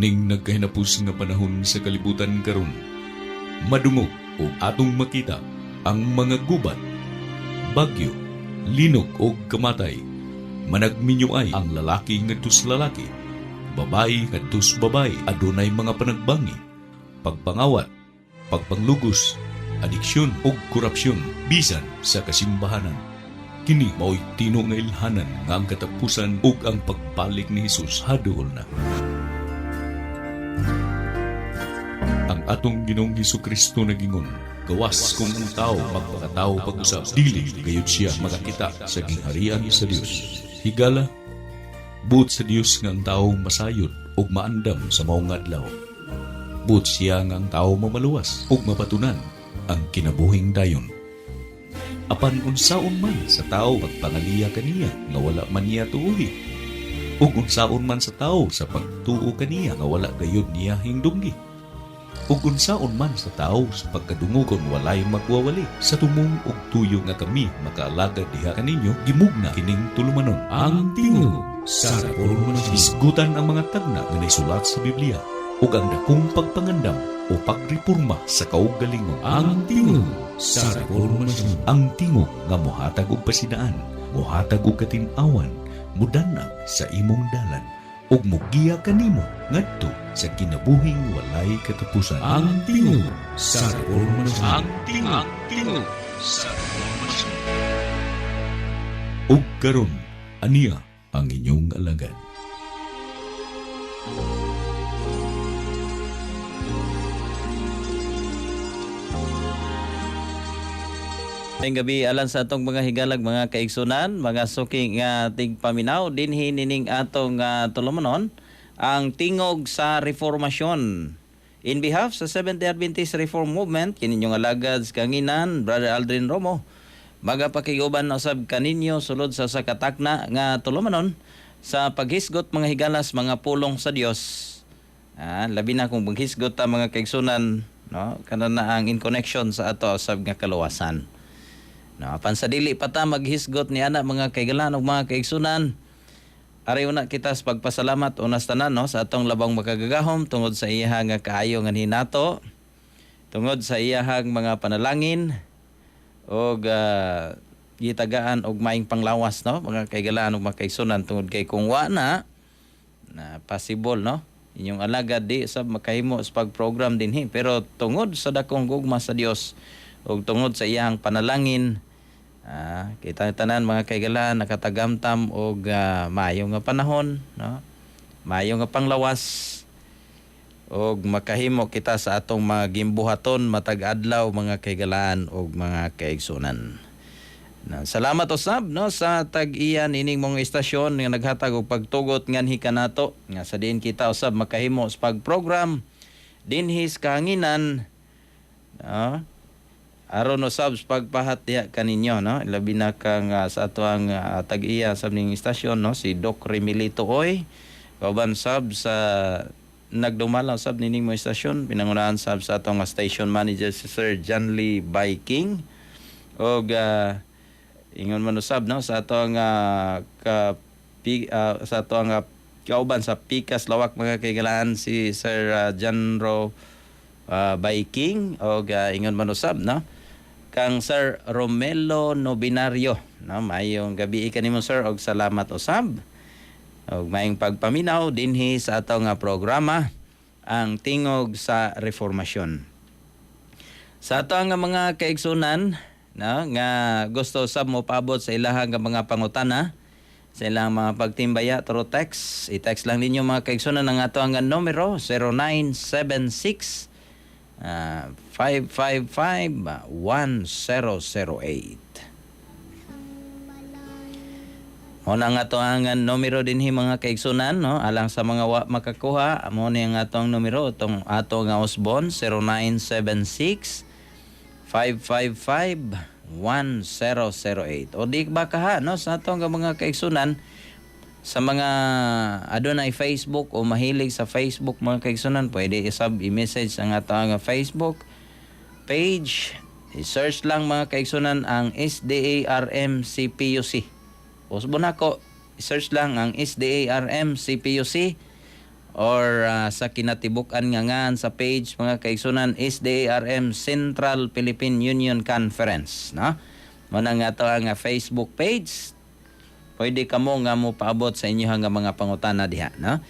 Kining nagkahinapos nga panahon sa kalibutan karon, madungog ug atong makita ang mga gubat, bagyo, linog ug kamatay. Managminyoay ang lalaki ngadto sa lalaki, babae ngadto sa babae, adunay mga panagbangi, pagpangawat, pagpanglugos, adiksyon ug korupsyon bisan sa kasimbahanan. Kini mao'y tino nga ilhanan nga ang katapusan ug ang pagbalik ni Hesus haduol na. Ang atong Ginoong Hesukristo nagingon, gawas kung ang tao magpakatao pag-usab, dili gayud siya makakita sa gingharian sa Dios. Higala, buot sa Dios nga ang tao masayod ug maandam sa maong adlaw. Buot siya nga ang tao mamaluwas ug mapatunan ang kinabuhing dayon. Apan unsaon man sa tao pagpangaliya kaniya nga wala man niya tuuhi, ug unsaon man sa tao sa pagtuo kaniya nga wala gayud niya hingdunggi, ug unsaon man sa tao sa pagkadungog kon walay magwawali. Sa tumong og tuyo nga kami makaalagad diha kaninyo, gimugna kining tulumanon, Ang Tingog sa Reformasyon. Hisgutan ang mga tagna nga naisulat sa Biblia ug ang dakong pagpangandam o pagreporma sa kaugalingon. Ang Tingog sa Reformasyon. Ang tingog nga mohatag og pasidaan, mohatag og katin-awan, mudanag sa imong dalan ug mugiya kanimo ngadto sa kinabuhing walay katapusan. Ang Tingog sa Reformasyon. Ang Tingog, Tingog sa Reformasyon. Ug karon, aniya ang inyong alagad. Ngayong gabi alang sa atong mga higalag, mga kaigsunan, mga suki nga tigpaminaw dinhi nining atong tulumanon, Ang Tingog sa Reformasyon. In behalf sa Seventh-day Adventist Reform Movement, kininyong alagad sa kanginan, Brother Aldrin Romo, magapakiguban usab kaninyo sulod sa sakatakna nga tulumanon sa paghisgot, mga higalas, mga pulong sa Dios. Labi na kung maghisgot ta, mga kaigsunan, no, kana na ang in connection sa ato usab nga kaluwasan. No, apan sa dili pa ta maghisgot ni ana, mga kaigalan ug mga kaigsunan, ari una kita sa pagpasalamat unas tanan, no, sa atong labang makagagahom tungod sa iyahang nga kaayo nga hinato, tungod sa iyahang mga panalangin og gitagaan og maing panglawas, no, mga kaigalan ug mga kaigsunan, tungod kay kung wa na na possible, no, inyong alagad di sa makahimo sa pag-program dinhi, pero tungod sa dakong gugma sa Dios ug tungod sa iyang panalangin, kita tanan, mga kaigalan, nakatagamtam og maayo nga panahon, no, maayo nga panglawas ug makahimo kita sa atong mga gimbuhaton matag adlaw, mga kaigalaan ug mga kaigsunan. Na, salamat usab, no, sa tag-iya nining mga istasyon nga naghatag og pagtugot nganhi kanato nga sa diin kita usab makahimo sa pag-program dinhi sa kahanginan, no, aron usab sa pagpahat diha kaninyo, no, labi na kang sa atoang tag-iya sa ning istasyon, no, si Doc Remilito Oy, kauban sab sa nagdumala sab nining mga istasyon, pinangunahan sab sa atong station manager si Sir John Lee Biking, og ingon man usab, no, sa atong sa atong kauban sa Pikas Lawak, mga kaigalaan, si Sir John Ro Biking, og ingon man usab, no, kang Sir Romelo Nobinario, no. Maayong gabi kanimo, sir, og salamat usab og maayong pagpaminaw dinhi sa atong programa, Ang Tingog sa Reformasyon. Sa ato nga mga kaigsunan, no, nga gusto sab mo paabot sa ilahang nga mga pangutana, sa ilang mga pagtimbaya through text, i-text lang ninyo, mga kaigsunan, ang ato ang numero 0976 555 1008. Mo na nga ato ang numero dinhi, mga kaigsunan, no, alang sa mga wa makakuha. Mo ni ang atong numero, atong ato nga usbon, 0976 555 1008. O di ba kaha, no, sa atong nga mga kaigsunan, sa mga adunay Facebook o mahilig sa Facebook, mga kaigsunan, pwede isab i-message ang ato nga Facebook page. I-search lang, mga kaigsunan, ang SDARM CPUC. Usbon ako, i-search lang ang SDARM CPUC. Or sa kinatibuk-an nga ngan sa page, mga kaigsunan, SDARM Central Philippine Union Conference, no? Mo na nga to ang Facebook page. Pwede kamo nga mo paabot sa inyo nga mga pangutana diha, no?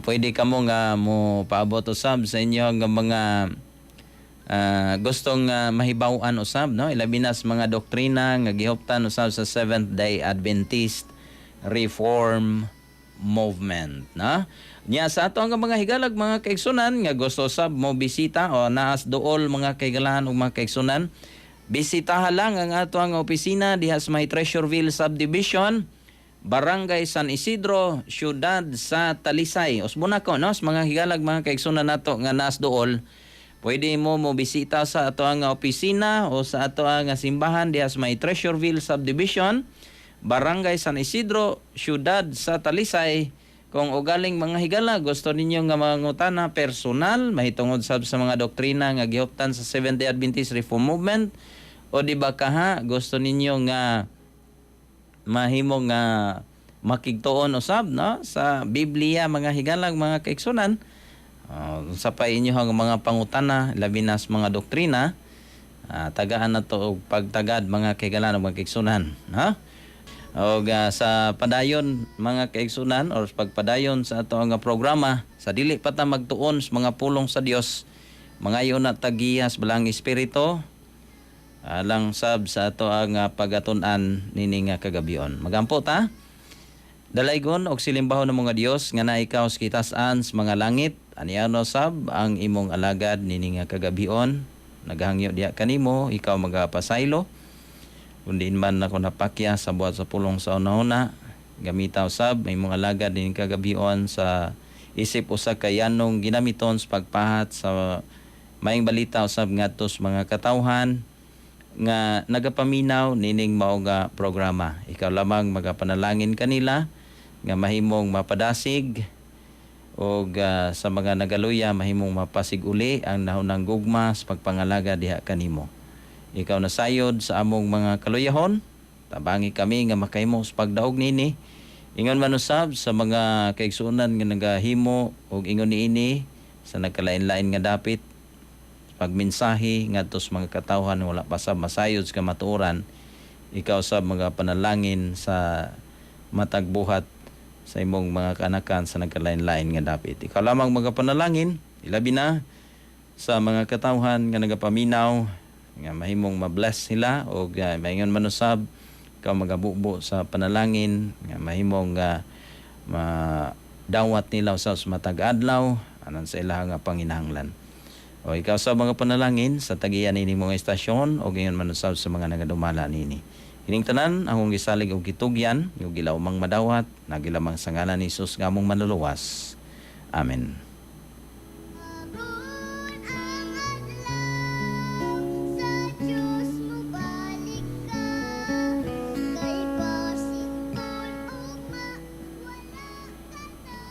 Pwede kamo nga mo paabot usab sa inyo nga mga gustong mahibaw-an usab, no, ilabi na sa mga doktrina nga gihuptan usab sa Seventh Day Adventist Reform Movement, no? Nya sa ato ang mga higalag, mga kaigsunan, nga gusto sab mo bisita o naas duol, mga kaigalahan ug mga kaigsunan, bisitaha lang ang ato ang opisina diha sa may Treasureville Subdivision, Barangay San Isidro, Siyudad sa Talisay. Usbon ako, no, sa mga higalag, mga kaigsunan nato nga naas duol, pwede mo mo bisita sa ato ang opisina o sa ato ang simbahan diha sa may Treasureville Subdivision, Barangay San Isidro, Siyudad sa Talisay. Kung ugaling, mga higala, gusto ninyo nga mangutana personal mahitungod sab sa mga doktrina nga gihuptan sa Seventh-day Adventist Reform Movement, o di ba kaha gusto ninyo nga mahimo nga makigtuon usab, no, sa Biblia, mga higalag, mga kaigsunan, sa pa inyo ang mga pangutana labi na sa mga doktrina, tagaan na to og pagtagad, mga kahigalan ug mga kaigsunan, ha? Og sa padayon, mga kaigsunan, or pagpadayon sa ato nga programa, sa dili pa ta magtuon sa mga pulong sa Dios, mangayo na ta giya sa Balaang Espiritu alang sab sa ato ang pagatun-an nini nga kagabion. Magampo ta. Dalaygon og silimbahon ng mga Dios nga naa ikaw sa kitasan sa mga langit, aniano sab ang imong alagad nini nga kagabion nagahangyo diha kanimo, ikaw magapasaylo kung diin man ako napakya sa buhat sa pulong sa una-una. Gamita usab may mga alagad din kagabion sa isip usa ka yanong ginamiton sa pagpahat sa maayong balita usab ngadto sa mga katawhan nga nagapaminaw nining mao nga programa. Ikaw lamang magapanalangin kanila nga mahimong mapadasig og sa mga nagaluya mahimong mapasig-uli ang nahunang gugma sa pagpangalaga diha kanimo. Ikaw nasayod sa among mga kaluyahon, tabangi kami nga makahimo sa pagdaog nini. Ingon man usab sa mga kaigsuonan nga nagahimo og ingon niini sa nagkalain-lain nga dapit pagmensahe ngadto sa mga katawhan wala pa sa masayod sa kamatuoran, ikaw sa mga panalangin sa matag buhat sa imong mga kanakan sa nagkalain-lain nga dapit. Ikaw lamang mga panalangin, ilabi na sa mga katawhan nga nagapaminaw nga mahimong ma-bless sila og maingon man usab ikaw magabubo sa panalangin nga mahimong madawat nila sa matag adlaw anan sa ilang nga panginahanglan. O ikaw sa mga panalangin sa tagiyan nini mga estasyon o gayon man usab sa mga nagadumala nini. Kining tanan akong gisalig og gitugyan, ug gilawmang madawat, nagilamang sa ngalan ni Jesus nga among Manluluwas. Amen. Karon ang adlaw sa Diyos mobalik ka, kay basin tul-ug mawala.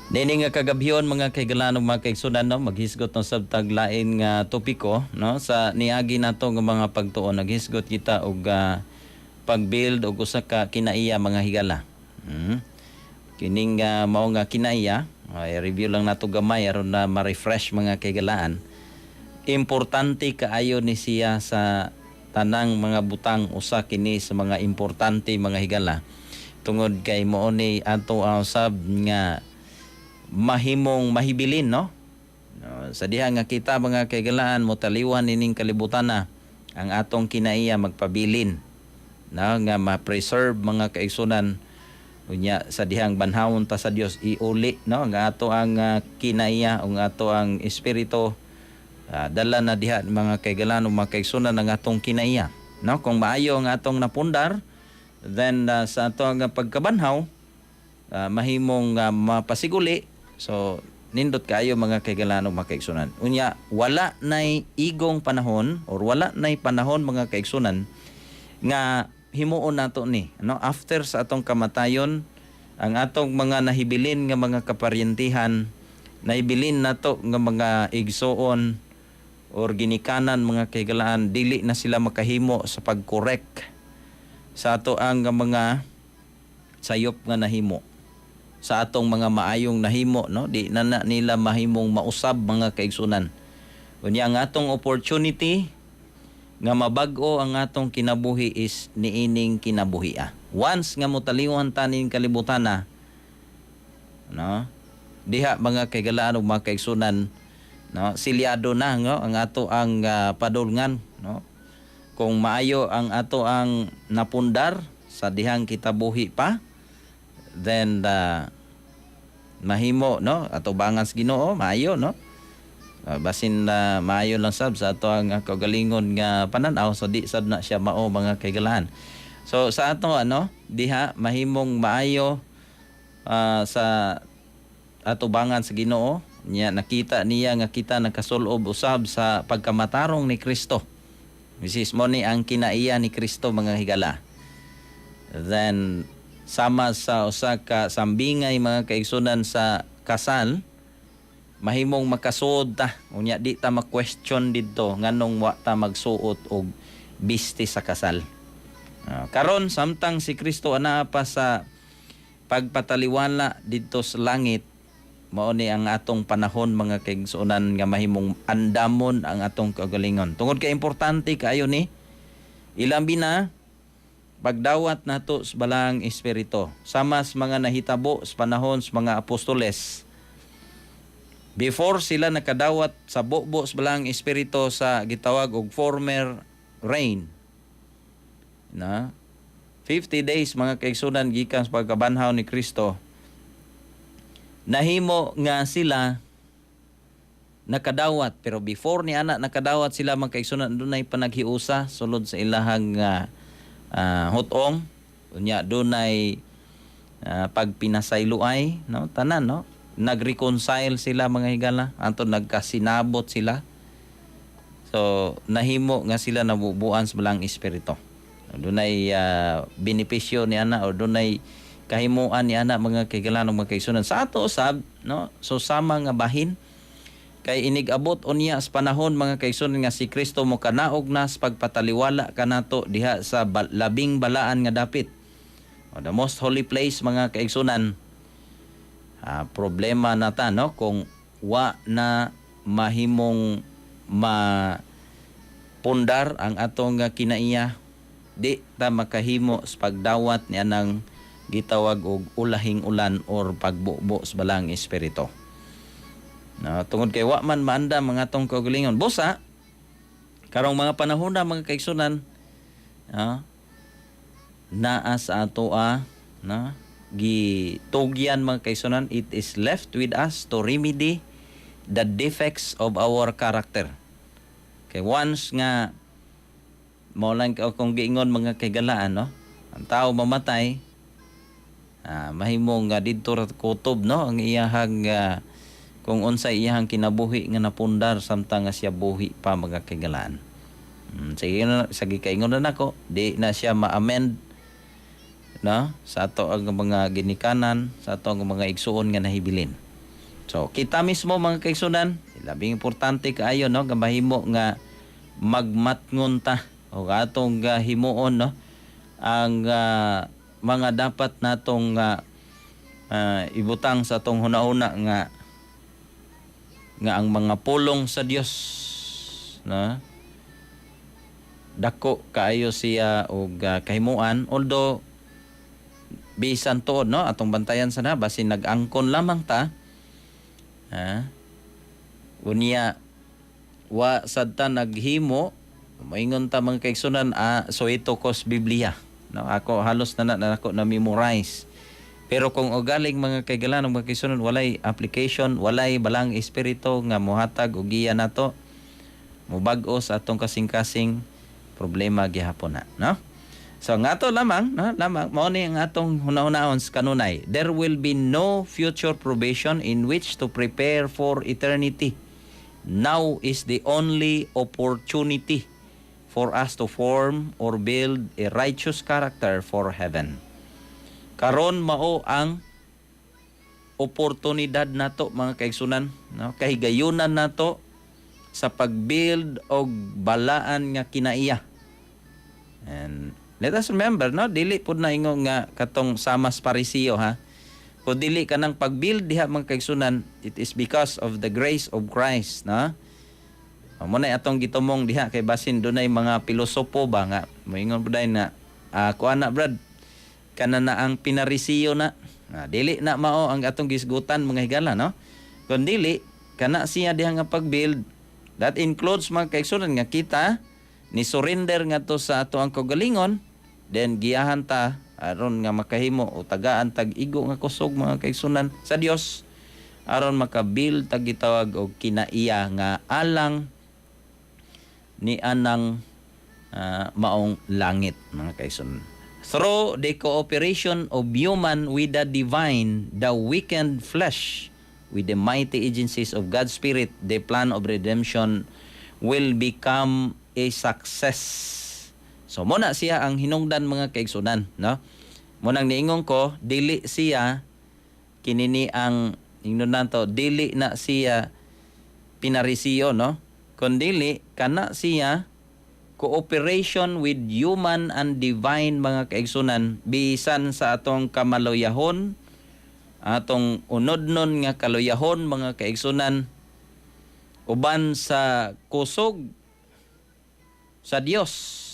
Nini nga kagabhion, mga kahigalaan ug mga kaigsunan, no, maghisgot no sab tag lain nga topiko, no? Sa niagi nato nga mga pagtuon, naghisgot kita og pag-build og usa ka kinaiya, mga higala. Kining mao nga kinaiya ay review lang nato gamay aron na ma-refresh, mga kahigalaan. Importante kaayo ni siya sa tanang mga butang. Usa kini sa mga importante, mga higala, tungod kay mao ni ato usab nga mahimong mahibilin, no? No, sa diha nga kita, mga kaigalaan, mo taliwan nining kalibutan na, ang atong kinaiya magpabilin, no, nga ma-preserve, mga kaigsunan. Unya sa dihang banhawon ta sa Dios, iuli, no, nga ato ang kinaiya ug ato ang espiritu, dala na diha, mga kaigalaan ug mga kaigsunan, ang atong kinaiya, no? Kung maayo ang atong napundar, then sa ato ang pagkabanhaw, mahimong mapasiguli. So nindot kaayo, mga kaigalaan ug mga kaigsunan. Unya wala nay igong panahon or wala nay panahon, mga kaigsunan, nga himuon nato ni, no? After sa atong kamatayon, ang atong mga nahibilin nga mga kaparyentihan, nahibilin nato nga mga igsuon or ginikanan, mga kahigalaan, dili na sila makahimo sa pag-correct sa ato ang mga sayop nga nahimo. Sa atong mga maayong nahimo, no, di na na nila mahimong mausab, mga kaigsunan. Unya ang atong opportunity nga mabag-o ang atong kinabuhi is niining kinabuhi ah. Once nga motaliwan ta ning kalibutan na, no, diha, mga kaigalaan ug mga kaigsunan, no, silyado na, no, ang ato ang padulngan, no, kung maayo ang ato ang napundar sa dihang kita buhi pa, then mahimo, no, atubangan sa Ginoo maayo, no. Basin na maayo lang sab sa ato ang kaugalingon nga pananaw, so di sab na siya mao, mga kaigalaan. So sa ato ano diha mahimong maayo sa atubangan sa Ginoo niya, nakita niya nga kita nakasul-ob usab sa pagkamatarong ni Kristo. Which is mo ni ang kinaiya ni Kristo, mga higala. Then sama sa usa ka sambingay, mga kaigsunan, sa kasal, mahimong makasuod ta, unya di ta ma-question didto nganong wa ta magsuot og biste sa kasal. Karon samtang si Kristo anaa pa sa pagpataliwala didto sa langit, mao ni ang atong panahon, mga kaigsuonan, nga mahimong andamon ang atong kaugalingon tungod kay importante kaayo ni, ilabi na pagdawat nato sa Balaang Espiritu, sama sa mga nahitabo sa panahon sa mga apostoles before sila nakadawat sa bubo sa Balaang Espiritu sa gitawag og former rain na 50 days, mga kaigsunan, gikan sa pagkabanhaw ni Kristo, nahimo nga sila nakadawat. Pero before ni ana nakadawat sila, mga kaigsunan, dunay panaghiusa sulod sa ilahang hutong, unya dunay pagpinasayloay, no, tanan, no, nag-reconcile sila, mga higala, anto nagkasinabot sila. So nahimo nga sila nabubuan sa Balaang Espiritu. Dunay benepisyo ni ana o dunay kahimuan ni ana, mga kaigalan, mga kaigsunan, sa ato usab, no. So sama nga bahin kay inig-abot unya sa panahon, mga kaigsunan, nga si Kristo mo kanaog na sa pagpataliwala kanato diha sa labing balaan nga dapit o the most holy place, mga kaigsunan. Problema na ta, no, kung wa na mahimong ma pundar ang atong nga kinaiya, di ta makahimo sa pagdawat ni anang gitawag og ulahing ulan or pagbubo sa Balaang Espiritu. No, tungod kay wa man maandam mga atong kaugalingon. Busa karong mga panahon na, mga kaigsunan, no, naa sa atoa, no, gitugyan, mga kaigsunan, it is left with us to remedy the defects of our character. Kay once nga mao lang ka kung giingon, mga kaigalaan, no, ang tao mamatay, mahimong nga didto ra kutob, no, ang iyahang kung unsay iyahang kinabuhi nga napundar samtang nga siya buhi pa, mga kaigalaan. Sige na, sige kaingon na nako, di na siya ma-amend, no, sa ato ang mga ginikanan, sa ato ang mga igsuon nga nahibilin. So kita mismo, mga kaigsunan, labing importante kaayo, no, nga mahimo nga magmatngon ta o atong himuon, no, ang mga dapat natong ibutang sa atong hunahuna nga nga ang mga pulong sa Dios, no, dako kaayo siya og kahimuan. Although bisan tuod, no, atong bantayan sana basin nag-angkon lamang ta ha, unya wa sad ta naghimo, maingon ta, mga kaigsunan, so ito kos Biblia, no, ako halos na na ako na memorize. Pero kung ugaling, mga kaigalan, mga kaigsunan, walay application, walay Balaang Espiritu nga mohatag og giya nato, mubag-o sa atong kasing-kasing, problema gihapon na, no. So nga ato lamang, no, lamang mao ni ang atong hunahunaon sa kanunay. There will be no future probation in which to prepare for eternity. Now is the only opportunity for us to form or build a righteous character for heaven. Karon mao ang oportunidad nato, mga kaigsunan, no, kahigayunan nato sa pag-build og balaan nga kinaiya. And let us remember, no, dili pud na ingon nga katong sama sa Pariseo ha. Kung dili kanang pag-build diha, mga kaigsunan, it is because of the grace of Christ, no? Mo na atong gitumong diha kay basin dunay mga pilosopo ba nga moingon po na kuan na, brad, kana na ang pinarisiyo na. Dili na mao ang atong gisgutan, mga higala, no? Kun dili kana siya diha nga pag-build, that includes, mga kaigsunan, nga kita ni surrender ngadto sa ato ang kaugalingon, then giyahan ta aron nga makahimo o tagaan tag igo nga kusog, mga kaigsunan, sa Dios aron makabuild tag gitawag og kinaiya nga alang ni anang maong langit, mga kaigsunan. Through the cooperation of human with the divine, the weakened flesh with the mighty agencies of God's Spirit, the plan of redemption will become a success. So mo na siya ang hinungdan, mga kaigsunan, no? Mo nang niingon ko, dili siya kinini ang ingnon nato, dili na siya pinarisiyo, no? Kundili kana siya cooperation with human and divine, mga kaigsunan, bisan sa atong kamaluyahon, atong unodnon nga kaluyahon, mga kaigsunan, uban sa kusog sa Dios,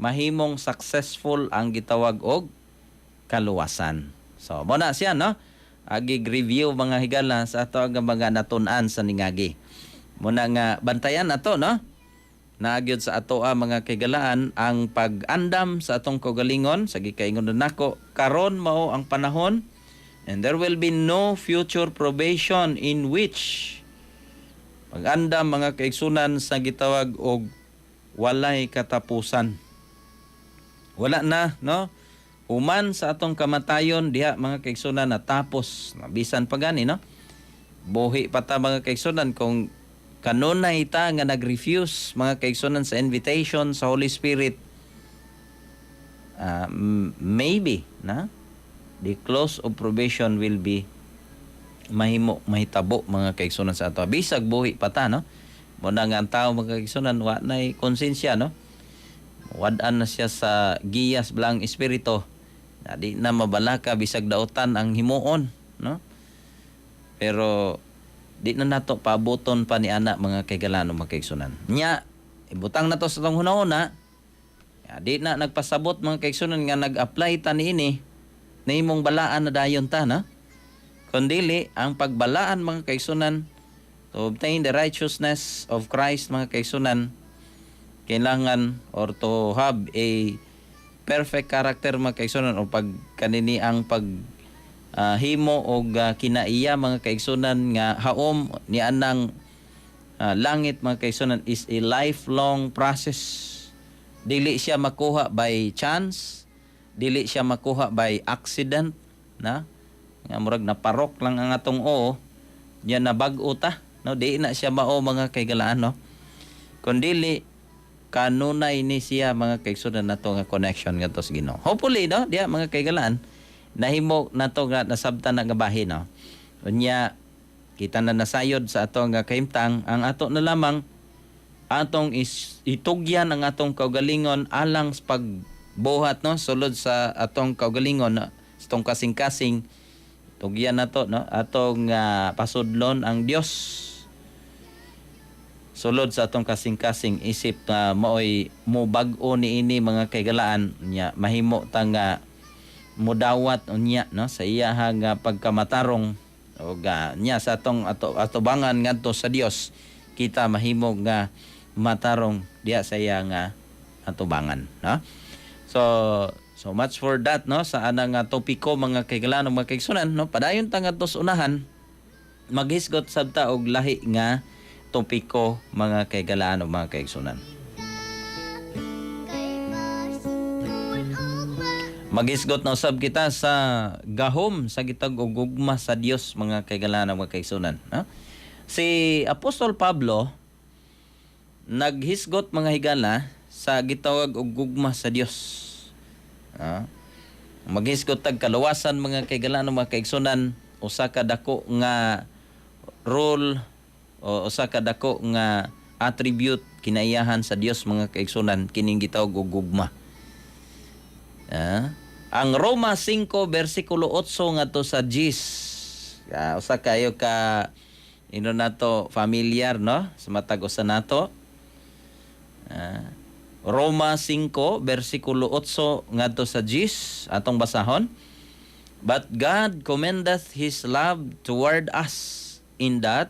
mahimong successful ang gitawag og kaluwasan. So, mo na siya, no? Agig review, mga higala, sa ato ang mga natun-an sa ningagi. Muna nga bantayan nato, no? Naagyod sa ato mga kaigalaan ang pag-andam sa atong kaugalingon sa gikaingon na nako karon mao ang panahon, and there will be no future probation in which pag-andam, mga kaigsunan, sa gitawag og walay katapusan. Wala na, no? Human sa atong kamatayon diha, mga kaigsunan, natapos. Bisan pa gani, no? Buhi pa ta, mga kaigsunan, kung kanunay ta nga nag-refuse, mga kaigsunan, sa invitation sa Holy Spirit, maybe na the close of probation will be mahimo mahitabo, mga kaigsunan, sa ato bisag buhi pa ta, no? Mo na nga ang tao, mga kaigsunan, wa nay konsensya, no? Wad-an na siya sa giyas blang espiritu na di na mabalaka bisag dautan ang himuon, no? Pero di na nato paabuton pa ni ana, mga kaigalano, mga kaigsunan. Nya ibutang nato sa atong hunahuna ya, di na nagpasabot, mga kaigsunan, nga nag-apply ta niini nahimong balaan na dayon ta, no? Kundili ang pagbalaan, mga kaigsunan, to obtain the righteousness of Christ, mga kaigsunan, kailangan or to have a perfect character, mga kaigsunan, o pag kanini ang pag himo og kinaiya, mga kaigsunan, nga haom ni anang langit, mga kaigsunan, is a lifelong process. Dili siya makuha by chance, dili siya makuha by accident na nga murag naparok lang ang atong oo nya nabag-o ta, no? Di na siya mao, mga kaigalaan, no? Kundili kanunay ni siya, mga kaigsunan, nato nga connection ngadto sa Ginoo. Hopefully, no, diya, mga kaigalaan, nahimo nato nga nasabtan na nga bahin, no? Unya kita na nasayod sa ato nga kahimtang, ang ato na lamang atong itugyan ang atong kaugalingon alang sa pagbuhat, no, sulod sa atong kaugalingon, no, sa atong kasing-kasing tugyan nato, no, atong pasudlon ang Dios sulod sa atong kasing-kasing isip nga maoy mobag-o niini, mga kaigalaan, nya mahimo ta nga mudawat unya, no, sa iyaha nga pagkamatarong o ga nya sa atong ato atubangan ngadto sa Dios, kita mahimo nga matarong diha sa iya nga atubangan, no? So much for that, no, sa ana nga topiko, mga kaigalaan ug mga kaigsunan, no? Padayon ta ngadto sa unahan, maghisgot sab ta og lahi nga topiko, mga kaigalaan ug mga kaigsunan. Kay pasipon og ma Maghisgot na usab kita sa gahom sa gitawag og gugma sa Dios, mga kaigalaan ug mga kaigsunan, no? Si Apostol Pablo naghisgot, mga higala, sa gitawag og gugma sa Dios. Maghisgot tag kaluwasan, mga kaigalaan ug mga kaigsunan, usa ka dako nga role o usa ka dako nga attribute kinaiyahan sa Dios, mga kaigsunan, kining gitawag og gugma. Ang Roma 5 versikulo 8 ngadto sa 10. Ya, usa kayo ka ino nato familiar, no, sa matag usa nato. Roma 5 versikulo 8 ngadto sa 10, atong basahon. "But God commendeth his love toward us in that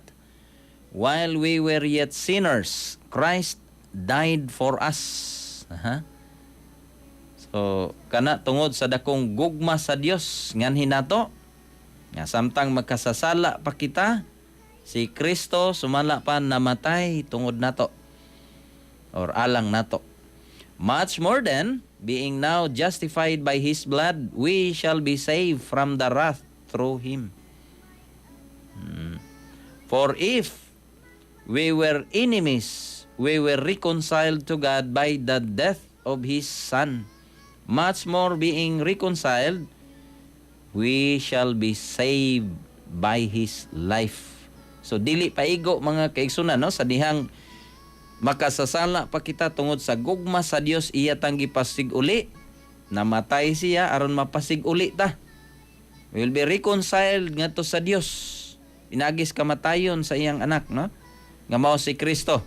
while we were yet sinners, Christ died for us." Aha. So, kana tungod sa dakong gugma sa Dios nganhi nato nga samtang magkasasala pa kita, si Kristo sumala pa namatay tungod nato or alang nato. "Much more then, being now justified by his blood, we shall be saved from the wrath through him. For if we were enemies, we were reconciled to God by the death of his Son. Much more, being reconciled, we shall be saved by his life." So dili paigo, mga kaigsunan, no, sa dihang makasasala pa kita, tungod sa gugma sa Dios iya tang gipasig-uli, namatay siya aron mapasig-uli ta. We will be reconciled ngadto sa Dios pinaagi sa kamatayon sa iyang anak, no, nga mao si Kristo.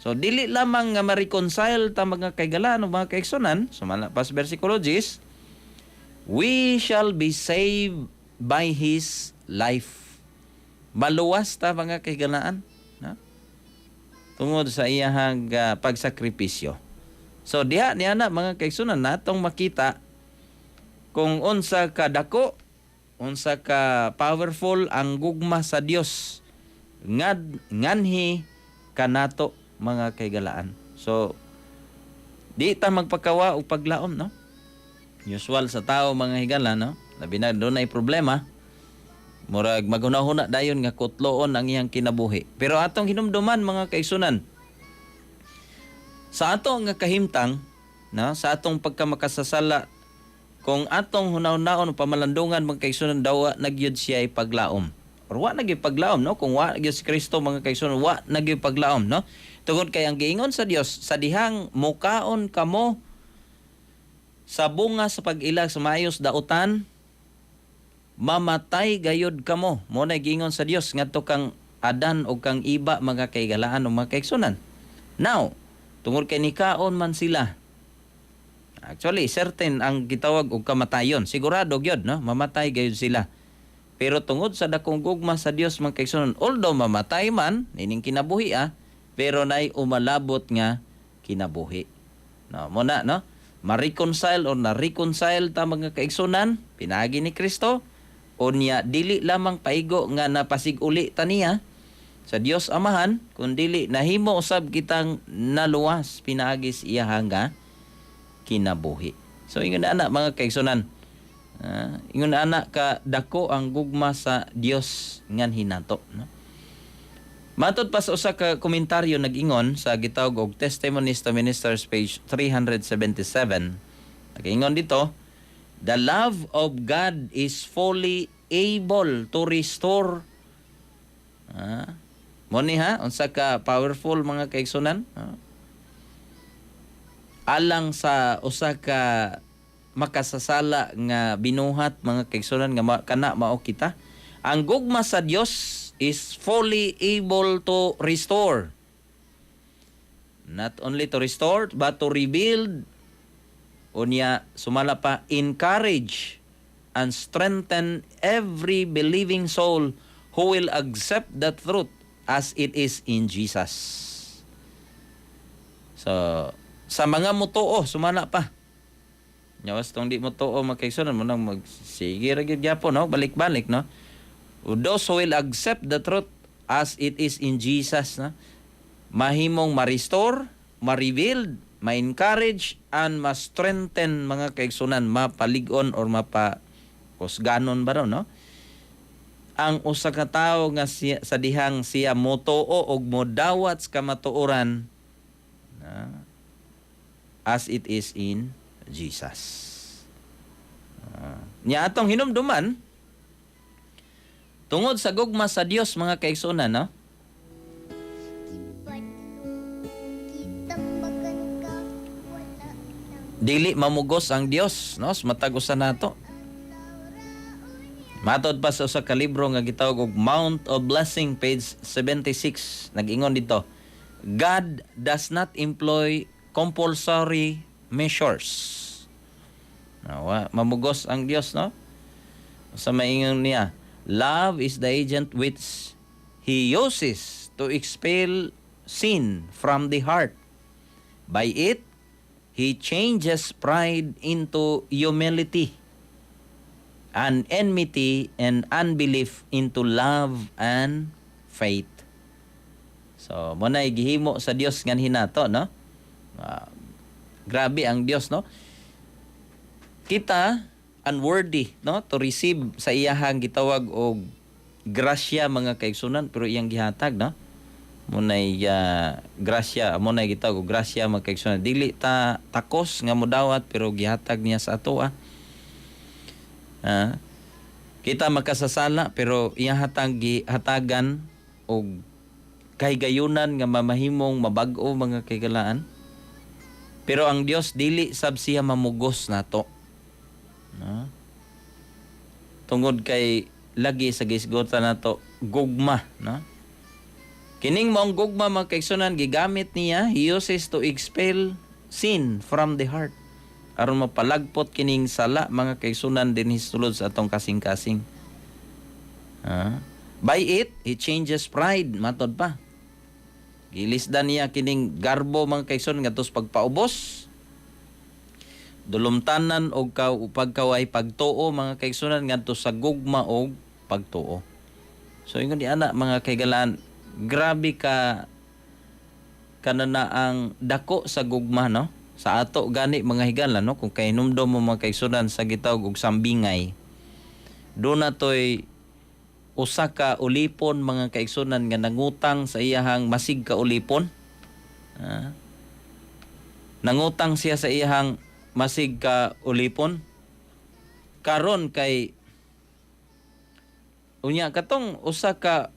So dili lamang nga ma-reconcile ta, mga kaigalaan o mga kaigsunan, sumala pas versikulo 10, "we shall be saved by his life." Maluwas ta, mga kaigalaan, no, tungod sa iyahang pagsakripisyo. So diha niya na, mga kaigsunan, natong makita kung unsa ka dako, unsa ka powerful ang gugma sa Dios nganhi kanato, mga kaigalaan. So di ta magpakawa og paglaom, no? Usual sa tao, mga higala, no? Labi na dunay problema. Murag maghuna-huna dayon nga kutloon ang iyang kinabuhi. Pero atong hinumduman, mga kaigsunan, sa ato nga kahimtang, no, sa atong pagkamakasasala, kung atong hunaw-naon o pamalandungan, mga kaigsunan, daw wa na gyud siya paglaom. Or wa na gyud paglaom, no? Kung wa gyud si Kristo, mga kaigsunan, wa na gyud paglaom, no? Tungod kay ang giingon sa Dios, sa dihang mukaon kamo sa bunga sa pag-ilag sa maayos dautan, mamatay gayod kamo. Mo na giingon sa Dios ngadto kang Adan o kang Iba, mga kaigalaan o mga kaigsunan. Now, tungod kay nikaon man sila, actually, certain ang gitawag og kamatayon. Sigurado gyud, no? Mamatay gayud sila. Pero tungod sa dakong gugma sa Dios, mga kaigsunan, although mamatay man ining kinabuhi pero nay umalabot nga kinabuhi. No, mo na, no? Ma-reconcile or na-reconcile ta, mga kaigsunan, pinaagi ni Kristo, unya dili lamang paigo nga napasig-uli ta niya sa Dios Amahan, kun dili nahimo usab kitang naluwas pinaagi sa iya nga kinabuhi. So ingon ana, mga kaigsunan. Ingon ana ka dako ang gugma sa Dios nganhi nato, no? Matod pa sa usa ka komentaryo, nag-ingon sa gitawag og Testimonies to Ministers, page 377. Nag-ingon dito, "The love of God is fully able to restore." Mo ni ha, unsa ka powerful, mga kaigsunan? Alang sa usa ka makasasala nga binuhat, mga kaigsunan, nga kana mao kita. Ang gugma sa Dios is fully able to restore. Not only to restore but to rebuild, unya sumala pa, encourage and strengthen every believing soul who will accept the truth as it is in Jesus. So, sa mga mutuo, sumala pa. Nyawas tong di mo tuo, mga kaigsunan, mo nang magsige ra gyud gyapon, no? Balik-balik, no? Those who will accept the truth as it is in Jesus, no? Mahimong ma-restore, ma-rebuild, ma-encourage, and ma-strengthen, mga kaigsunan, mapalig-on or mapa kusganon ba raw, no? Ang usa ka tawo nga siya, sa dihang siya motuo og modawat sa kamatuoran na as it is in Jesus. Nya atong hinumduman, tungod sa gugma sa Dios, mga kaigsunan, no? Gipadlo, gitambakan ka, wala nang Dili mamugos ang Dios, no, sa matag usa nato. Matod pa sa usa ka libro nga gitawag og Mount of Blessing, page 76, nag-ingon dito, "God does not employ compulsory measures." Nawa, mamugos ang Dios, no? Sa maingon niya, "Love is the agent which He uses to expel sin from the heart. By it, He changes pride into humility, and enmity and unbelief into love and faith." So, mao na gihimo sa Dios nganhi nato, no? Ah, grabe ang Dios, no? Kita unworthy, no, to receive sa iyahang gitawag og grasya, mga kaigsunan, pero iyang gihatag, no? Mao nay grasya, mao nay gitawag og grasya, mga kaigsunan. Dili ta takos nga modawat, pero gihatag niya sa ato, ah. Ah, kita makasasala, pero iyang hatag gihatagan og kahigayunan nga mamahimong mabag-o, mga kahigalaan. Pero ang Dios, dili sab siya mamugos nato. No? Tungod kay lagi sa gisgutan nato gugma, no? Kining maong gugma, mga kaigsunan, gigamit niya, He uses to expel sin from the heart. Aron mapalagpot kining sala, mga kaigsunan, dinhi sulod sa atong kasing-kasing. Ah. By it, He changes pride, matod pa. Gilisdan niya kining garbo, mga kaigsunan, ngadto sa pagpaubos. Dulumtanan og pagkaway pagtuo, mga kaigsunan, ngadto sa gugma og pagtuo. So ingon di ana, mga kaigalaan, grabe ka kanana ang dako sa gugma, no? Sa ato gani, mga higala, no, kung kahinumdom mo, mga kaigsunan, sa gitawag og sambingay. Duna toy usa ka ulipon, mga kaigsunan, nga nangutang sa iyahang masig ka ulipon. Ah. Nangutang siya sa iyahang masig ka ulipon. Karon kay unya katong usa ka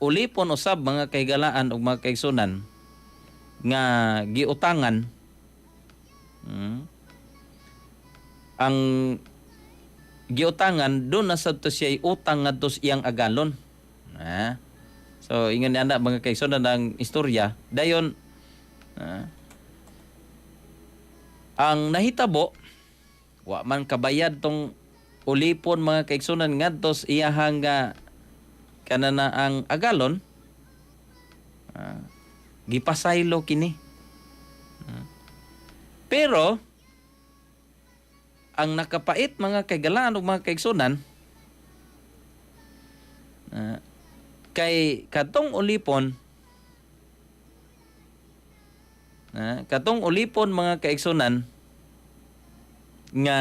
ulipon usab, mga kahigalaan ug mga kaigsunan, nga giutangan, ang giutangan duna sad to siya utang ngadto sa iyang agalon. Ah. So ingon ni ana, mga kaigsunan, ang istorya dayon, ah, ang nahitabo, wa man kabayad tong ulipon, mga kaigsunan, ngadto sa iyahang nga kanana ang agalon. Ah, gipasaylo kini. Ah. Pero ang nakapait, mga kaigalaan ug mga kaigsunan, ah, kay katong ulipon, katong ulipon, mga kaigsunan, nga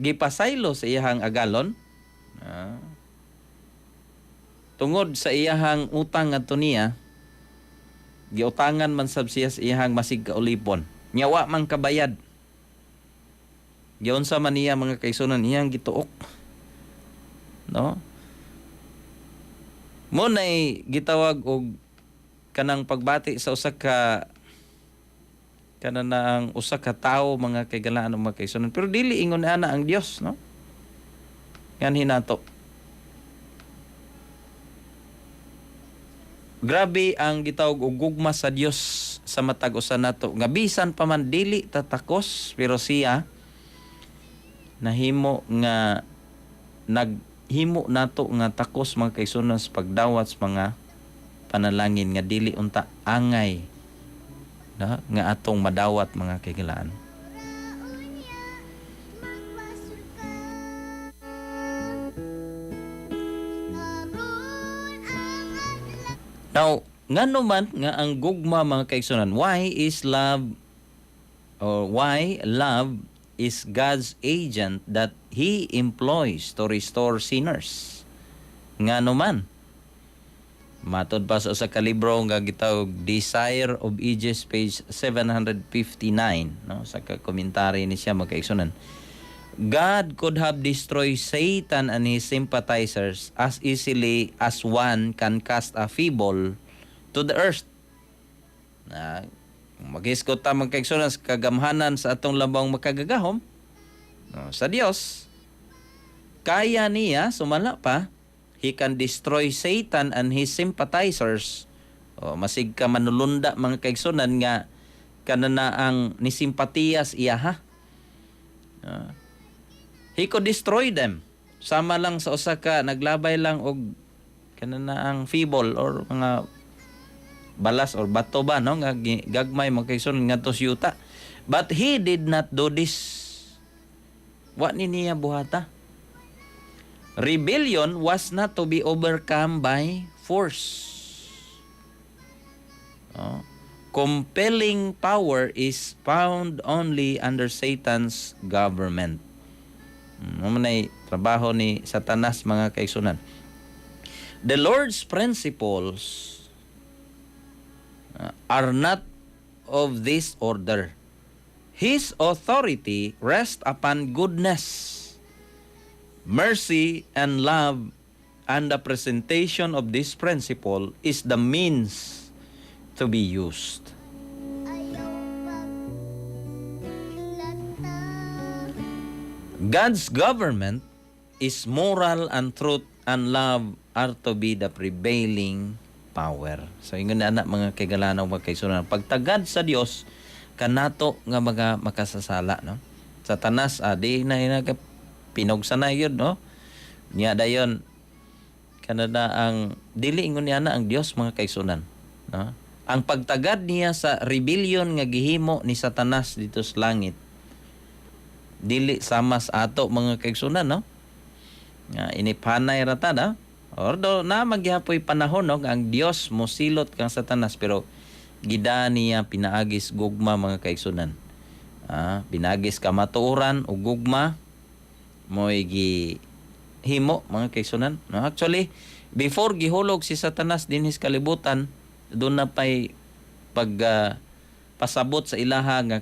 gipasaylo sa iyahang agalon, ah, tungod sa iyahang utang ngadto niya, giutangan man sab siya sa iyahang masig ka ulipon nya wa man kabayad. Giunsa man niya, mga kaigsunan? Iyang gituok, no? Mao nay gitawag og kanang pagbati sa usa ka kanang usa ka tawo, mga kaigalaan ug mga kaigsunan, pero dili ingon ana ang Dios, no, nganhi nato. Grabe ang gitawag og gugma sa Dios sa matag usa nato nga bisan pa man dili tatakos, pero siya nahimo nga naghimo nato nga takos, mga kaigsunan, sa pagdawat sa mga panalangin nga dili unta angay, no, nga atong madawat, mga kahigalaan. Magpasol ka. Karon ang adlaw. Now, ngano man nga ang gugma, mga kaigsunan, why is love or why love is God's agent that He employs to restore sinners? Ngano man? Matod pa sa usa ka libro nga gitawag Desire of Ages, page 759, no, sa ka komentary ni siya, mga kaigsunan. God could have destroyed Satan and his sympathizers as easily as one can cast a pebble to the earth. Na, Kung maghisgot ta, mga kaigsunan, sa kagamhanan sa atong labawng makagagahom, no, sa Dios, kaya niya, sumala pa, he can destroy Satan and his sympathizers. O, masig ka manulunda, mga kaigsunan, nga kanana ang nisimpatiyas iya ha. He could destroy them. Sama lang sa usa ka naglabay lang og kanana ang feeble or mga balas or bato ba, no, nga gagmay, mga kaigsunan, ngadto sa yuta. But he did not do this. Wa ni niya buhata. Rebellion was not to be overcome by force. Oh. Compelling power is found only under Satan's government. Mao nay trabaho ni Satanas, mga kaigsunan. The Lord's principles are not of this order. His authority rests upon goodness, mercy, and love, and the presentation of this principle is the means to be used. Ayaw paglata. God's government is moral, and truth and love are to be the prevailing power. So ingon na anak, mga kaigalanan, mga kaigsunan, pagtagad sa Dios kanato nga mga makasasala, no. Satanas di na ina pinugsanay yun, no. Nya dayon kanada ang dili ingon niya na ang Dios, mga kaigsunan, no. Ang pagtagad niya sa rebellion nga gihimo ni Satanas dito sa langit, dili sama sa ato, mga kaigsunan, no, nga inipanay ra ta na. Or do na magyapoy panahon, no, nga ang Dios mosilot kang Satanas, pero gida niya pinaagis gugma, mga kaigsunan. Pinaagis kamatuoran o gugma mo'y gi himo, mga kaigsunan, no. Actually, before gihulog si Satanas dinhi sa kalibutan, doon na pay pag pasabot sa ilaha nga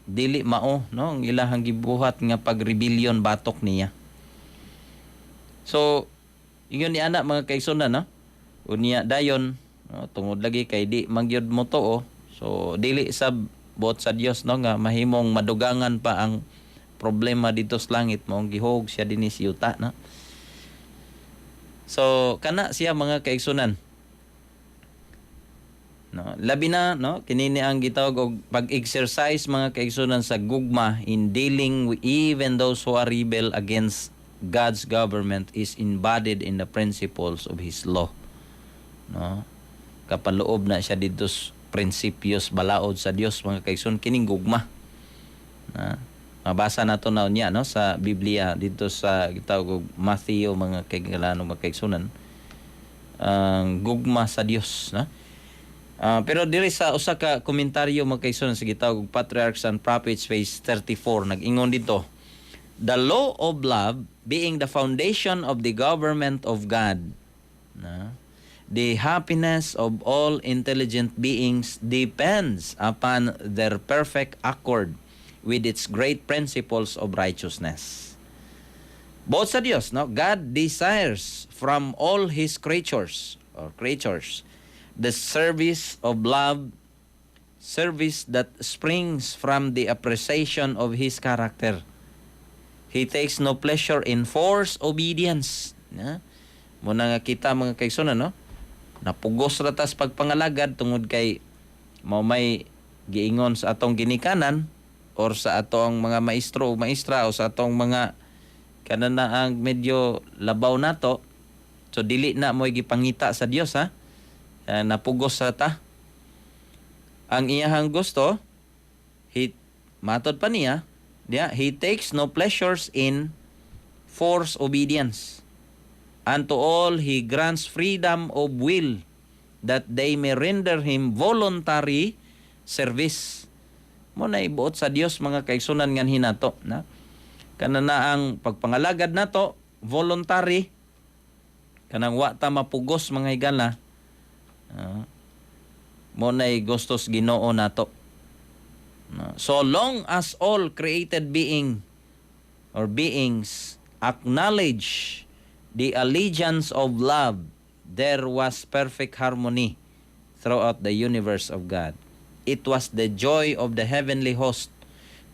dili mao, no, ang ilahang gibuhat nga pag-rebellion batok niya. So ingon ni ana, mga kaigsunan, no, unya dayon, no, tungod lagi kay di magyud mo tuo, so dili sa buot sa Dios, no, nga mahimong madugangan pa ang problema dito sa langit, mo gihog siya dinhi sa yuta, no. So kana siya, mga kaigsunan, no. Labi na, no, kini ni ang gitawag og pag-exercise, mga kaigsunan, sa gugma in dealing with even those who are rebel against God's government is embodied in the principles of His law, no. Kapaloob na siya dito sa prinsipyos balaod sa Dios, mga kaigsunan, kining gugma na mabasa nato na unya, no, sa Biblia dito sa gitawag og Matthew, mga kaigsunan, mga kaigsunan, ang gugma sa Dios, no. Pero diri sa usa ka komentaryo, mga kaigsunan, sa gitawag og Patriarchs and Prophets, page 34, nag-ingon dito, "The law of love being the foundation of the government of God, no, the happiness of all intelligent beings depends upon their perfect accord with its great principles of righteousness." Both sa Dios, no? God desires from all His creatures or creatures the service of love, service that springs from the appreciation of His character. He takes no pleasure in forced obedience. Na? Muna nga kita, mga kaigsunan, no? Napugos ra tas pagpangalagad tungod kay mao may giingon sa atong ginikanan or sa atong mga maestro o maestra o sa atong mga kanana ang medyo labaw nato. So dili na mo'y gipangita sa Dios ha. Napugos sa ta. Ang iyahang gusto, he matod pa niya, yeah, he takes no pleasures in forced obedience. Unto all he grants freedom of will that they may render him voluntary service. Mo na ibuot sa Dios, mga kaigsunan, ngan hinato na. Kana na ang pagpangalagad nato voluntary, kanang wa ta mapugos, mga higala. Mo nay gustos Ginoo nato. No. So long as all created being or beings acknowledge the allegiance of love, there was perfect harmony throughout the universe of God. It was the joy of the heavenly host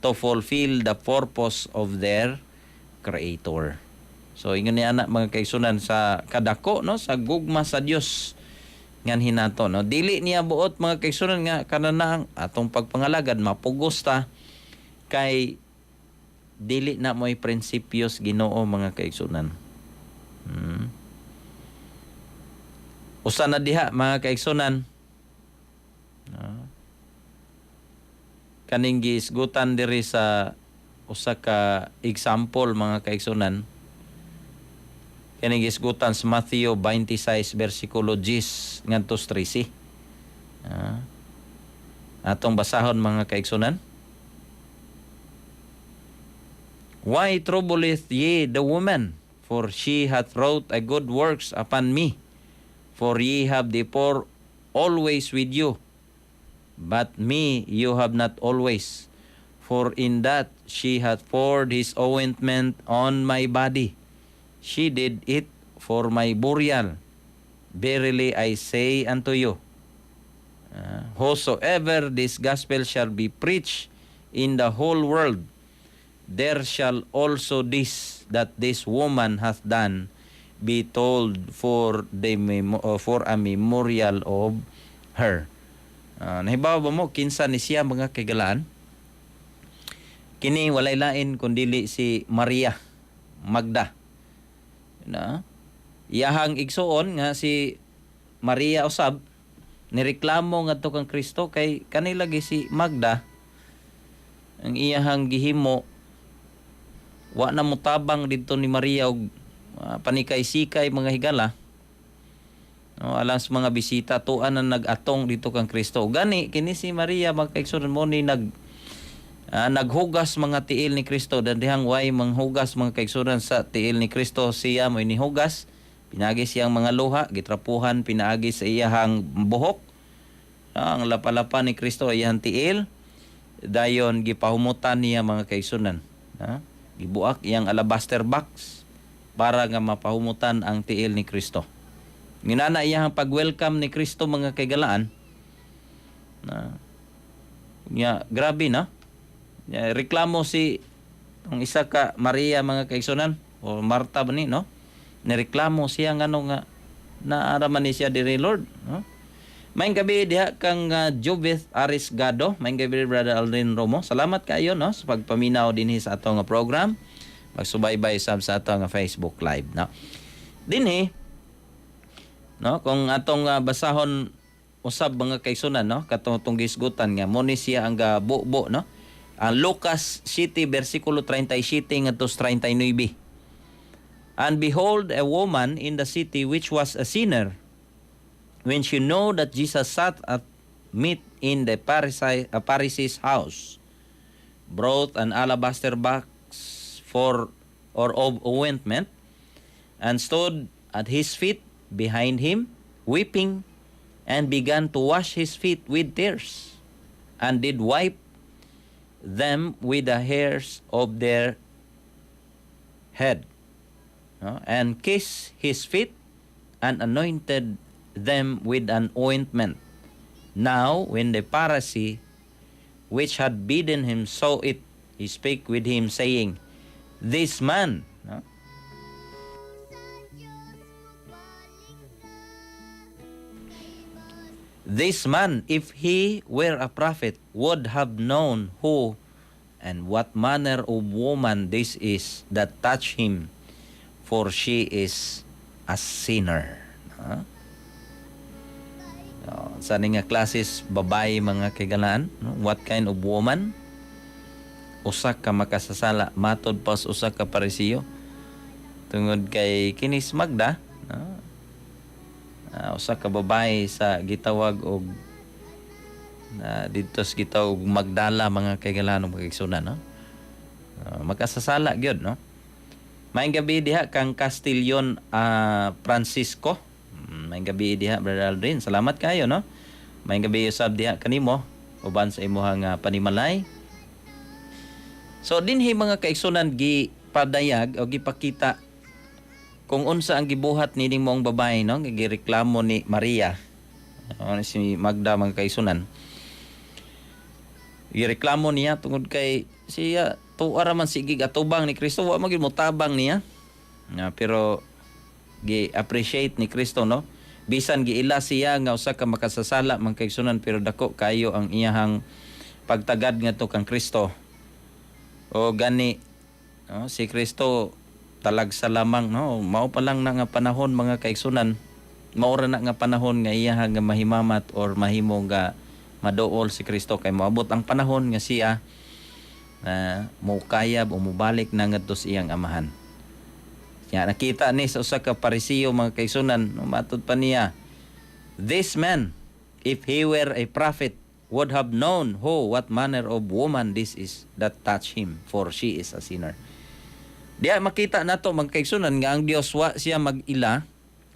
to fulfill the purpose of their Creator. So ingon ni ana, mga kaigsunan, sa kadako, no, sa gugma sa Dios nganhi nato, no. Dili niya buot, mga kaigsunan, nga kanana ang atong pagpangalagad mapugos ta kay dili na mo'y prinsipyos Ginoo, mga kaigsunan. Usa na diha, mga kaigsunan, no? Kaning giisgutan diri sa usa ka example, mga kaigsunan, kaning gisgutan sa Matthew 26 versikulo 10 ngadto 13. Atong basahon, mga kaigsunan. "Why troubleth ye the woman? For she hath wrought a good works upon me. For ye have the poor always with you, but me you have not always. For in that she hath poured this ointment on my body, she did it for my burial. Verily I say unto you, whosoever this gospel shall be preached in the whole world, there shall also this that this woman hath done be told for a memorial of her." Nahibaw ba mo kinsa ni siya, mga kaigalaan? Kini walay lain kundili si Maria Magda. Na iyahang igsuon nga si Maria usab nireklamo ngadto kang Kristo kay kanila gi si Magda ang iyahang gihimo, wa na motabang didto ni Maria og panikay-sikay, mga higala, no, alang sa mga bisita tuan na nag-atong dito kang Kristo. Gani kini si Maria, mga kaigsuonan, mo ni naghugas mga tiil ni Kristo. Dan dihang way manghugas, mga kaigsuonan, sa tiil ni Kristo, siya mo'y nihugas pinaagi siyang mga luha, gitrapuhan pinaagi sa iyahang buhok. Ang lapa-lapa ni Kristo iyang tiil, dayon gipahumutan niya, mga kaigsuonan. Gibuak iyang alabaster box para nga mapahumutan ang tiil ni Kristo. Nginana iyang pag-welcome ni Kristo, mga kaigalaan na nya grabe na. Nya, reklamo si ang isa ka Maria, mga kaigsunan, o Marta ba ni, no? Nireklamo siya ngano nga naara man ni siya diri, Lord, no? Maayong gabi diha kang Joveth Aris Gado. Maayong gabi, Brother Aldrin Romo. Salamat kayo, no, sa pagpaminaw dinhi sa atong nga program. Pagsubaybay sab sa atong nga Facebook Live, no. Dinhi, no, kung atong basahon usab, mga kaigsunan, no, katong tong gisgutan nga mo ni siya ang gabubo, no. Ang Lucas 7 versikulo 37 ngadto 39. "And behold, a woman in the city which was a sinner, when she knew that Jesus sat at meat in the Pharisee's house, brought an alabaster box for or of ointment, and stood at his feet behind him, weeping, and began to wash his feet with tears, and did wipe them with the hairs of their head, no? And kissed his feet and anointed them with an ointment. Now, when the Pharisee which had bidden him saw it, he spake with him, saying, 'This man,'" no? Sa Diyos mubaling ka kay bas "This man, if he were a prophet, would have known who and what manner of woman this is that touched him, for she is a sinner." No? Oh, sa nga klases babae, mga kaigalaan, no? What kind of woman? Usa ka makasasala matod pa sa usa ka Parisiyo. Tungod kay kinis Magda, no? Usa ka babae sa gitawag og na didto sa gitawag og Magdala, mga kaigalaan ug mga kaigsunan, no? Makasasala gyud, no? Maayong gabi diha kang Castillon Francisco. Maayong gabi diha, Brother Aldrin. Salamat kayo, no? Maayong gabi usab diha kanimo uban sa imuhang panimalay. So dinhi, mga kaigsunan, gipadayag o gipakita kung unsa ang gibuhat nining maong babae, no, gireklamo ni Maria. Ano si Magda, mga kaigsunan. Gireklamo niya tungod kay siya tuwa ra man sige atubang ni Kristo, wa man gyud motabang niya. Nga, pero gi-appreciate ni Kristo, no? Bisan giila siya nga usa ka makasasala, mga kaigsunan, pero dako kayo ang iyahang pagtagad ngadto kang Kristo. O gani, no, si Kristo talagsa lamang, no? Mao pa lang na nga panahon, mga kaigsunan, mao ra na nga panahon nga iyahang nga mahimamat or mahimo nga maduol si Kristo kay moabot ang panahon nga siya na mokayab o mobalik na ngadto sa iyang Amahan. Ya, nakita ni sa usa ka Parisiyo, mga kaigsunan, no, matud pa niya, "This man, if he were a prophet, would have known who, what manner of woman this is that touched him, for she is a sinner." Diya makita nato, mga kaigsunan, nga ang Dios wa siya mag-ila,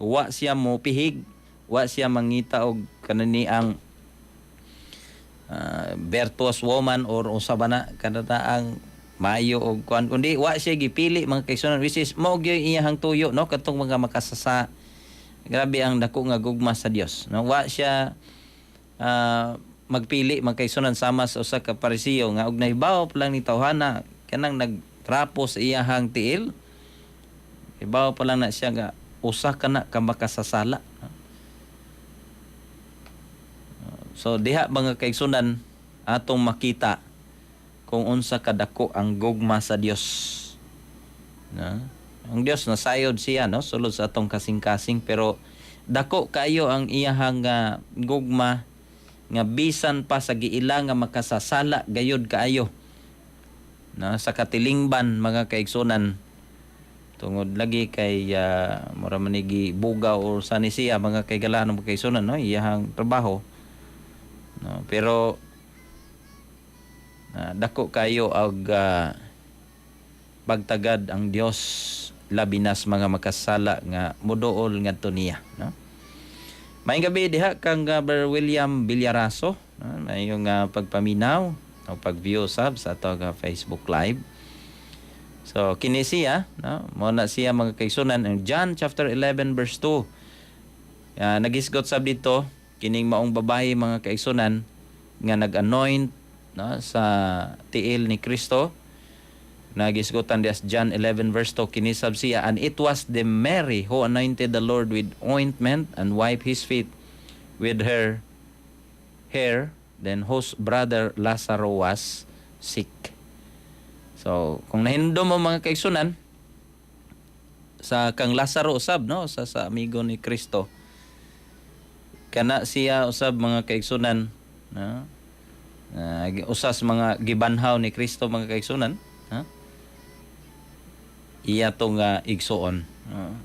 wa siya mo pihig, wa siya mangita og kanani ang virtuous woman or usa ba na kanata ang maayo og kuan, kundi wa siya gipili, mga kaigsunan, which is mao gyud iyahang tuyo, no, katong mga makasasa. Grabe ang dako nga gugma sa Dios, no? Wa siya magpili, mga kaigsunan, sama sa usa ka Parisiyo nga og nahibaw pa lang ni tawhana kanang nagtrapo sa iyahang tiil, hibaw pa lang na siya nga usa ka na ka makasasala. So diha, mga kaigsunan, atong makita kung unsa kadako ang gugma sa Dios. No? Ang Dios nasayod siya, no, sulod sa atong kasing-kasing, pero dako kayo ang iyahang gugma nga bisan pa sa giila nga makasasala gayud kaayo. No, sa katilingban, mga kaigsunan, tungod lagi kay mura man ni gibugaw or sa ni siya, mga kaigalaan, mga kaigsunan, no, iyahang trabaho, no? Pero dako kayo og pagtagad ang Dios, labi na sa mga makasala nga moduol ngadto niya, no? Maayong gabi diha kang Brother William Villaraso, no? Maayong pagpaminaw o pag-view sab sa ato nga Facebook Live. So kini siya, no, mo na siya, mga kaigsunan, ang John chapter 11 verse 2. Nagisgot sab dito kining maong babae, mga kaigsunan, nga nag-anoint, no, sa tiil ni Kristo. Nagisgotan diya sa John 11 verse 2, kinisab siya, "And it was the Mary who anointed the Lord with ointment and wiped his feet with her hair, then whose brother Lazarus was sick." So, kung nahindo mo, mga kaigsunan, sa kang Lazaro usab, no, sa amigo ni Kristo, kana siya usab, mga kaigsunan, no, usas mga gibanhaw ni Kristo, mga kaigsunan, ha? Iya tong igsuon, no?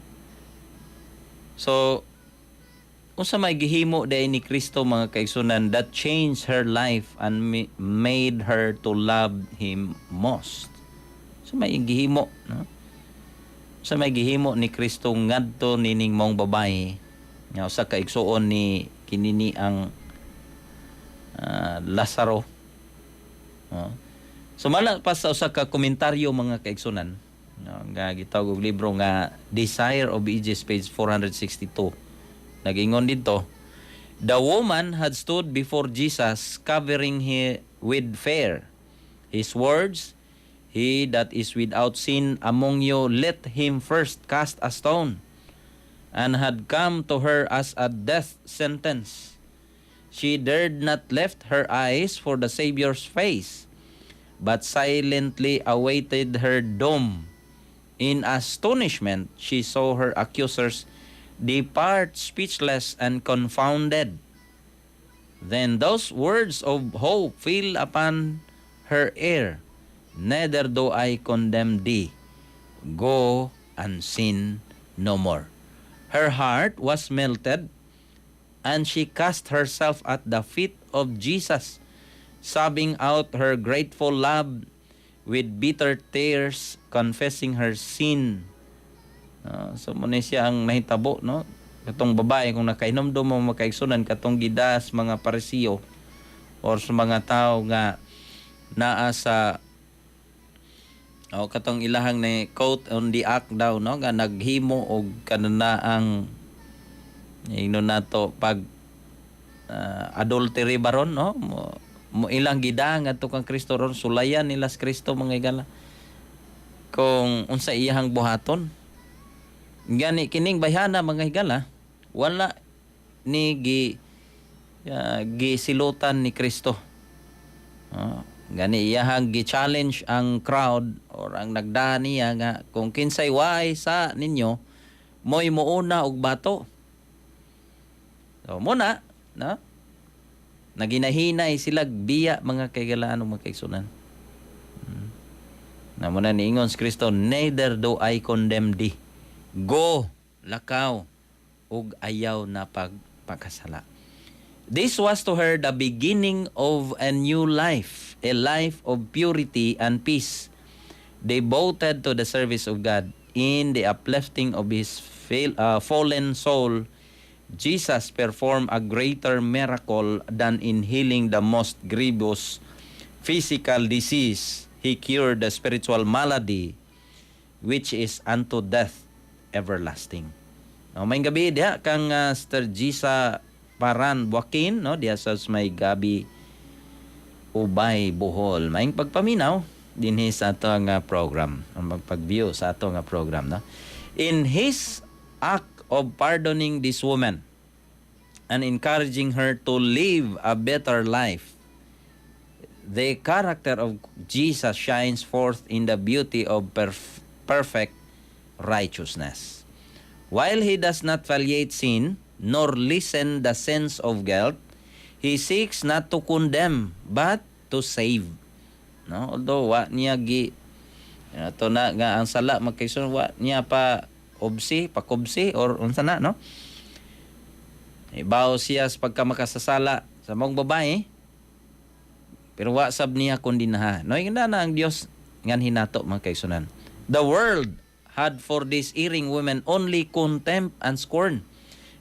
So unsa may gihimo diay ni Kristo, mga kaigsunan, that changed her life and made her to love him most? So may gihimo, no, sa may gihimo ni Kristo ngadto nining maong babae nga usa ka igsuon ni kinini ang Lazaro, no? Sumala pa sa usa ka komentaryo, mga kaigsunan, no, nga gitawag og libro nga Desire of Ages, page 462, nagingon didto, "The woman had stood before Jesus covering he with fear. His words, 'He that is without sin among you, let him first cast a stone,' and had come to her as a death sentence. She dared not lift her eyes for the Savior's face, but silently awaited her doom. In astonishment, she saw her accusers depart speechless and confounded. Then those words of hope fell upon her ear, 'Neither do I condemn thee. Go and sin no more.' Her heart was melted, and she cast herself at the feet of Jesus, sobbing out her grateful love with bitter tears, confessing her sin." So mo ni siya ang nahitabo, no? Katong babae, kung nakainomdom mo, mga kaigsunan, katong gidas mga Parisiyo or sa mga tao nga naa sa o katong ilahang ni caught on the act daw, no, nga naghimo og kananaang ingnon nato pag adultery baron, no. Mo ilang gidang ngadto kang Kristo ron, sulayan nila si Kristo, mga higala, kung unsa iyahang buhaton. Gani kining bayhana, mga higala, wala ni gisilutan ni Kristo. Gani iyahang gi-challenge ang crowd or ang nagdaan niya nga kung kinsay waay sa ninyo mo'y muuna og bato. So muna, no? Naginahinay sila biya, mga kaigalaan ug mga kaigsunan. Na muna niingon si Kristo, "Neither do I condemn thee. Go, lakaw, ug ayaw na pagpakasala." This was to her the beginning of a new life, a life of purity and peace, devoted to the service of God. In the uplifting of his fallen soul, Jesus performed a greater miracle than in healing the most grievous physical disease. He cured the spiritual malady which is unto death everlasting. No, may gabi diha kang Sister Gisa Paran Joaquin, no, diha sa may Gabi Ubay, Bohol. Maayong pagpaminaw dinhi sa ato nga program, ang magpag-view sa ato nga program, no. In his act of pardoning this woman and encouraging her to live a better life, the character of Jesus shines forth in the beauty of perfect righteousness. While he does not palliate sin, nor lessen the sense of guilt, he seeks not to condemn, but to save. No? Although wa niya gi ato na nga ang sala magkaisun, wa niya pa obsi, pakobsi or unsa na, no? Ibaw siya sa pagka makasasala sa maong babae, pero wa sab niya kondinaha. No, ingana na ang Dios nganhi nato, mga kaigsunan. The world had for this erring woman only contempt and scorn.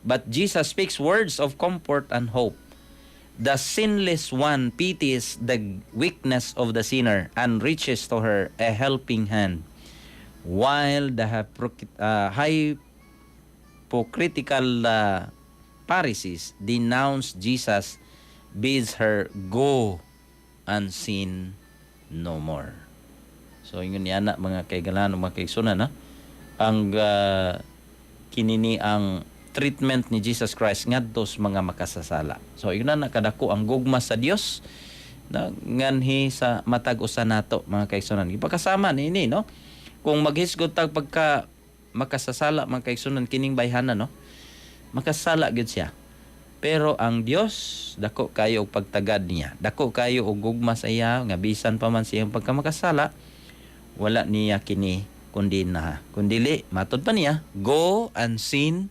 But Jesus speaks words of comfort and hope. The sinless one pities the weakness of the sinner and reaches to her a helping hand. While the hypocritical Pharisees denounce, Jesus bids her go and sin no more. So ingon niya na, mga kaigalan, mga kaigsunan, na ang kinini ang treatment ni Jesus Christ ngadto sa mga makasasala. So ingon na kadako ang gugma sa Dios na nganhi sa matag usa nato, mga kaigsunan. Ipakasama niini, no. Kung maghisgot tag pagka makasasala, mga kaigsunan, kining bayhana, no. Makasala gyud siya. Pero ang Dios dako kayo og pagtagad niya. Dako kayo og gugma sa iya nga bisan pa man siyang pagkamakasala, wala niya kini kundi na. Kundili matod pa niya, "Go and sin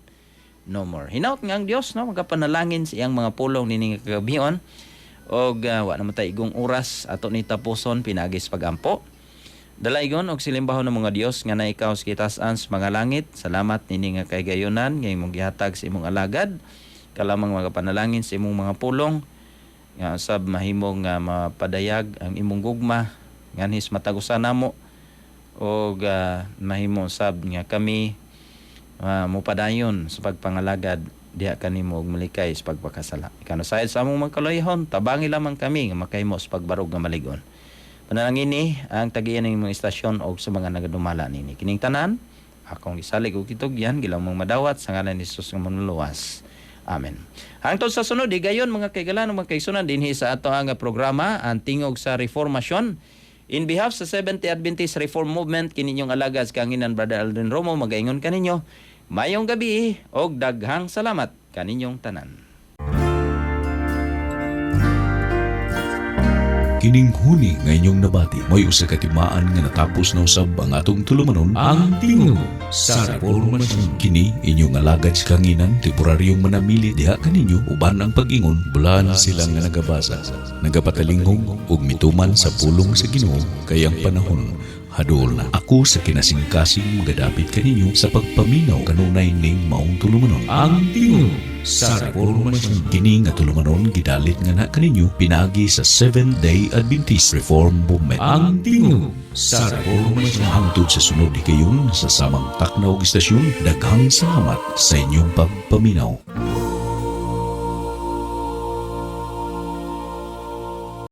no more." Hinaut nga ang Dios, no, magapanalangin sa iyang mga pulong nining kagabion og wa naman tay igong oras, ato ni tapuson pinaagi sa pagampo. Dalaygon og silimbahon ng mga Dios nga naikaw sa kitasan sa mga langit. Salamat nini nga kahigayonan nga imong gihatag sa imong alagad. Kalamang magapanalangin sa imong mga pulong nga sab mahimong nga mapadayag ang imong gugma nganhi sa matag usa namo og mahimo sab nga kami mopadayon sa pagpangalagad diha kanimo ug malikay sa pagpakasala. Ikaw sa among mga kaluoyhon, tabangi lamang kami nga makahimo sa pagbarog nga malig-on. Panalangini ang tagiyan ng imong istasyon og sa mga nagadumala nini. Kining tanan akong gisalig og kitugyan gilamang madawat sa ngalan ni Jesus nga manluluwas. Amen. Hangtod sa sunod higayon, mga kaigalan, mga kaigsunan, dinhi sa ato ang programa, ang Tingog sa Reformasyon. In behalf sa Seventh Adventist Reform Movement, kininyong alagad kanginan, Brother Aldrin Romo, magaingon kaninyo. Mayong gabi og daghang salamat kaninyong tanan. Kining huni nga inyong nabati may usa ka timaan nga natapos na usab ang atong tulumanon, ang Tingog sa Reformasyon. Kini inyong alagad sa kanginan, temporaryong manamili diha kaninyo uban ang pag-ingon bulan sila nga nagabasa, nagapatalinghog ug mituman sa pulong sa Ginoo kay ang panahon hadol na. Ako sa kinasingkasing magadapit kaninyo sa pagpaminaw kanunay ning maong tulumanon, ang Tingog sa Reformasyon. Kini nga tulumanon gidalit nga na kaninyo pinaagi sa Seventh Day Adventist Reform Movement. Ang Tingog sa Reformasyon. Hangtod sa sunod higayon sa samang takna ug istasyon, daghang salamat sa inyong pagpaminaw.